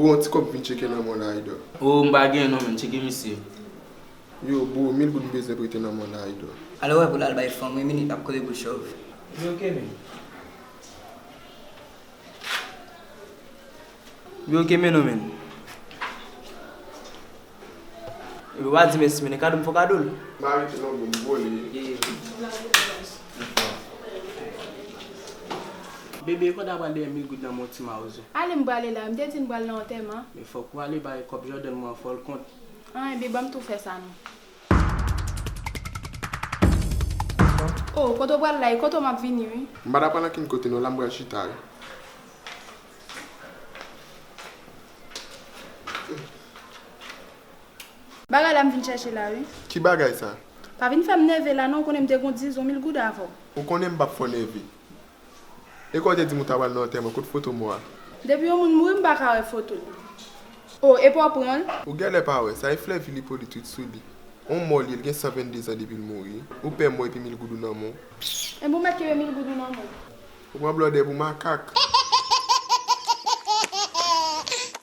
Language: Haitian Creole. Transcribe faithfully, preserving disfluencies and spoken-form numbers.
Bon, ti kòb vin tcheke nan men w la, Ayda. O, m pa gen non, men tcheke misye. Yo, bro, mil goud m bezwen prete nan men w la, Ayda. Alò wè pou l al bay fanm wi, minit l ap kote boul chòv. Li oke, men. Li oke, men non, men. Epi w pa di mèsi, men kado m fò kado l. M pa rete non, bro, m vole. Bebe, e kòd a pral dèyè mil goud nan men w ti mawozo. Ale m prale la, m te di n pral nan antèman. Men fòk ou ale bay kòb Jordan mwen an fò l kont. Anyen, bebe, ban m tou fè sa non. O, kote w pral la, e kote w m ap vini wi. M pa ta pral ankenn kote non, la m pral chita wi. Bagay la m vin chèche la wi. Ki bagay sa? Pa vin fè m nève la non, ou konnen m te gon dizon mil goud avè w. Ou konnen m p ap fè w nève. E kòman w te di m ou ta pral nan antèman, kot foto mò a? Depi yon moun mouri m pa ka wè foto l. O, epi w pran l? Ou genlè pa wè, sa e flèv li poli twit sou li. On mò li ye, l gen san vennde zan depi l mouri. Ou pè mò epi mil goud ou nan men w. Enben w mèt kenbe mil goud ou nan men w. Ou pran blòdè pou makak.